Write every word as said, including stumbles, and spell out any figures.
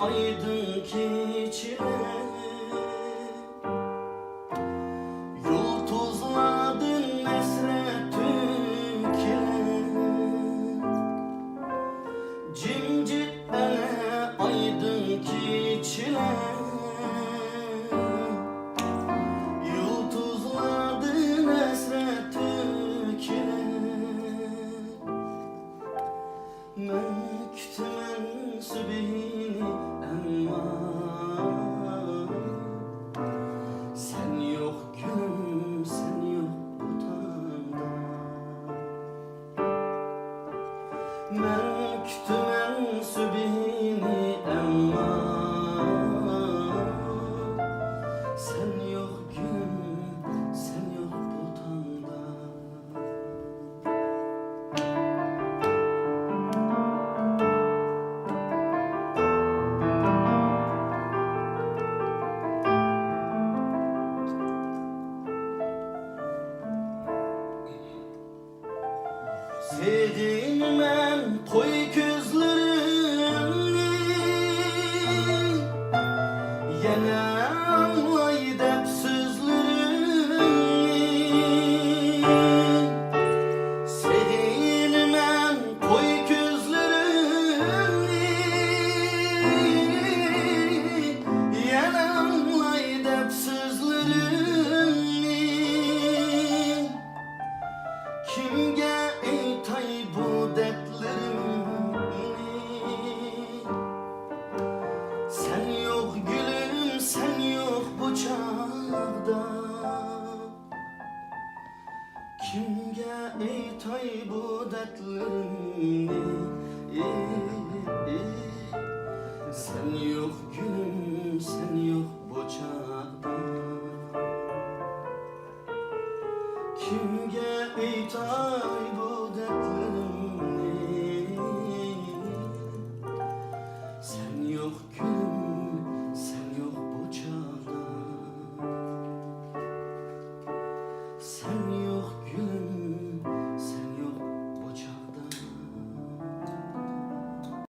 ئايدىڭ كېچىلەر، يۇلتۇزلاردىن ھەسرەت تۆكۈلەر. جىمجىت ئەنە ئايدىڭ كېچىلەر، يۇلتۇزلاردىن ھەسرەت تۆكۈلەر. مەن كۈتىمەن سۈبھىنى، ئەمما سەن يوق گۈلۈم، سەن يوق بۇ تاڭدا. مەن كۈتىمەن سۈبھىنى، ئەمما سەن يوق گۈلۈم، سەن يوق بۇ تاڭدا. سېغىنىمەن قوي كۆزلىرىڭنى، يەنە ئاڭلاي دەپ سۆزلىرىڭنى. سېغىنىمەن قوي كۆزلىرىڭنى، يەنە ئاڭلاي دەپ سۆزلىرىڭنى. كىمگە ئېيتاي بۇ دەردلىرىمنى؟ سەن يوق گۈلۈم، سەن يوق بۇ چاغدا. كىمگە ئېيتاي بۇ دەردلىرىمنى؟ سەن يوق گۈلۈم، سەن يوق بۇ چاغدا. كىمگە ئېيتاي بۇ دەردلىرىمنى؟ سەن يوق گۈلۈم، سەن يوق بۇ چاغدا. سەن